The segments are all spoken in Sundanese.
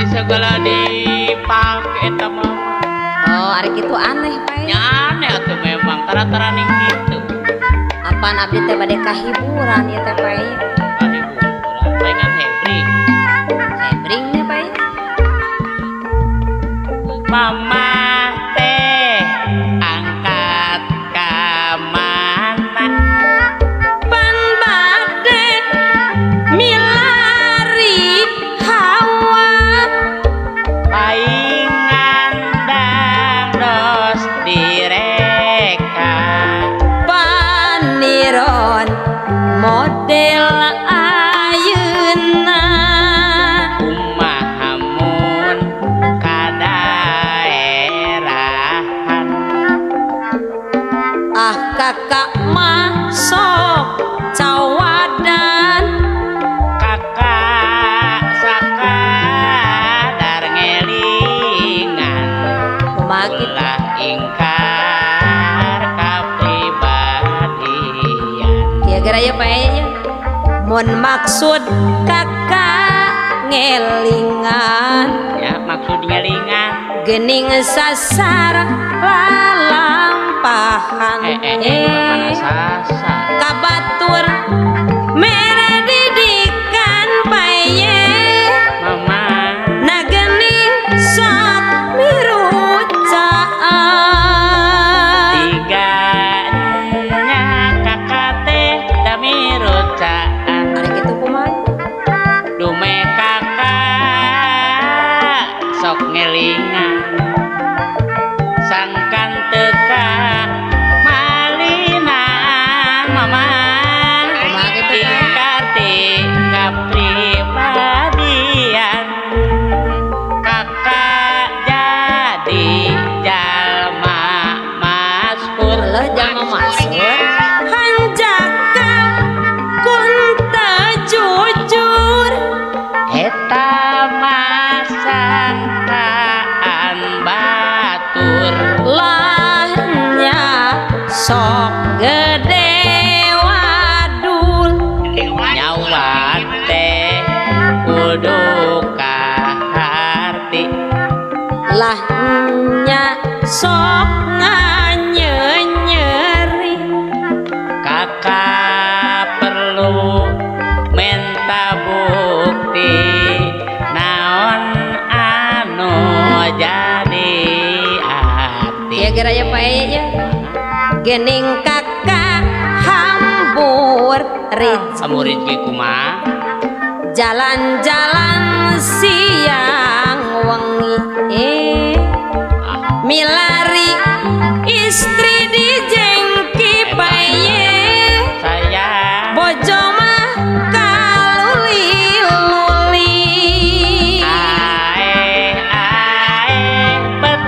Segala dipake eta mah. Oh, ari kitu aneh, Pak. Nya aneh atuh memang tara-tara ning kitu. Apaan abdi teh bade kahiburan ieu teh, Pak? Kahiburan pengen hebring. Hebring nya, Pak. Mama teh angkat ka mana? Pan bade milari hawa. Paingan dangdos direka. Paniron model ayeuna. Kumaha mun kadaerahan? Ah, kakak mah sok cawadan. Kakak sakadar ngelingan. Kumaha kitu? Ulah ingkar kapribadian. Kira-kira ya, Pak, ya. Mun maksud kakak ngelingan. Ya maksud ngelingan. Gening sasar lalampahan. Eh eh eh, mana sasar? Kabatur mere didikan paye. Mama. Na gening sok mirucaan. Tiganya kakak teh da mirucaan. Ari kitu kumaha? Dume kakak sok ngelingan sangkan teka malinan mama. Kumaha kitu, Kak? Ingkar ti kapribadian kakak jadi jalma maskur. Leuh jalma maskur. Hanjakal kun teu jujur. Eta mah sangkaan batur. Lah nya sok gede wadul. Nyawa teh kudu kaharti. Lah nya sok nganyenyeri. Kakak perlu menta bukti naon anu jadi arti. Kira-kira ya, Pak, ya. Gening kakak hambur rizki. Hambur rizki kumaha? Jalan-jalan siang wengi, eh. Ah. Milari istri dijengki paye. Sayang. Bojo mah kaluli-luli. Ae ae pet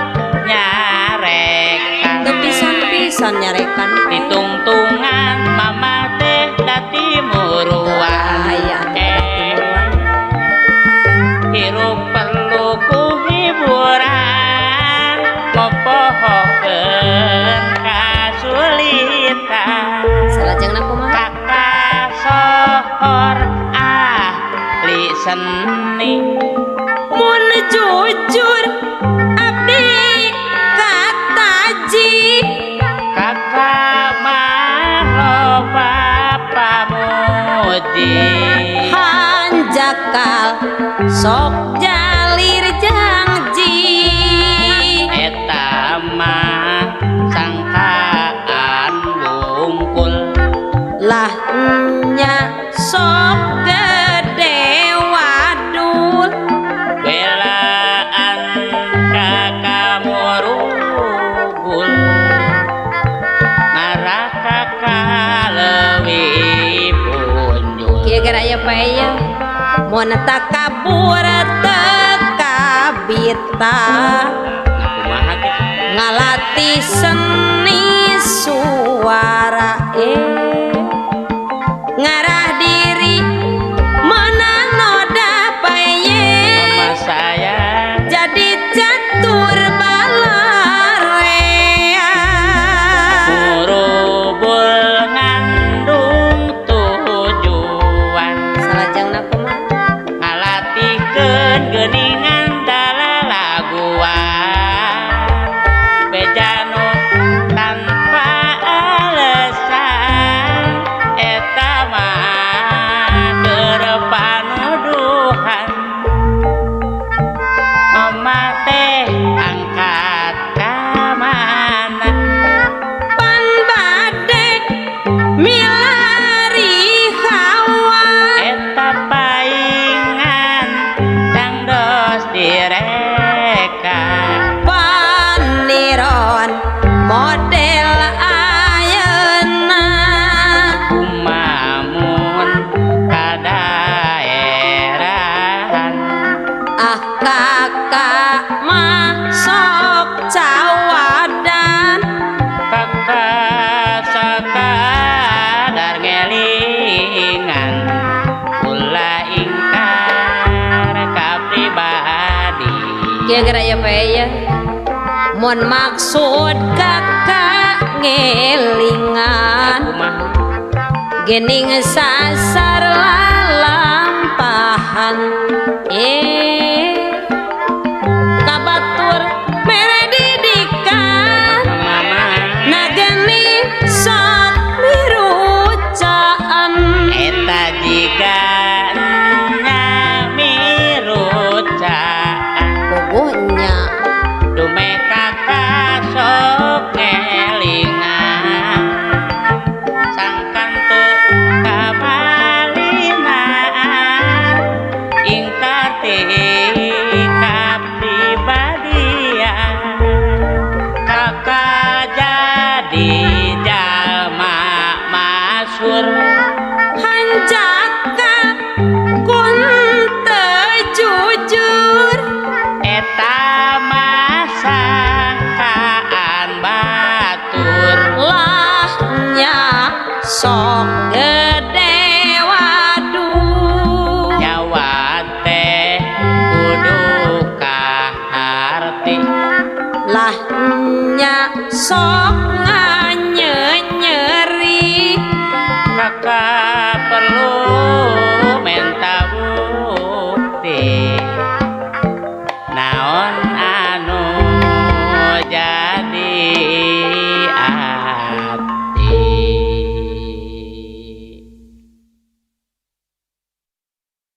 nyarekan. Teu pisan-pisan nyarekan, Pak. Ditungtungan mama teh dati muruan. Aya atuh. Eh, hirup perlu ku hiburan ngopohokeun kasulitan. Salajengna kumaha? Kakak sohor ahli seni. Mun jujur abdi kataji. Kakak mah loba pamuji. Hanjakal sok jalir jangji. Eta mah sangkaan bungkul. Lah nya sok gede wadul. Belaan kakak murugul ngarah kakak leuwih punjul. Kira-kira ya, Pak, ya. Mun takabur teu kabita. Nah, kumaha kitu? Ngalatih seni suara, eh. Ngarah diri menang noda paye. Mama sayang. Jadi catur balarea. Murubul ngandung tujuan. Salajengna kumaha? Ngalatihkeun geuningan. Direka. Paniron model ayeuna. Kumaha mun kadaerahan? Ah, kakak mah sok cawadan. Kakak sakadar ngelingan, ulah ingkar ka pribadi. Kira-kira ya, Pak, ya. Mun maksud kakak ngelingan, Kumaha? gening sasar lalampahan. Eh.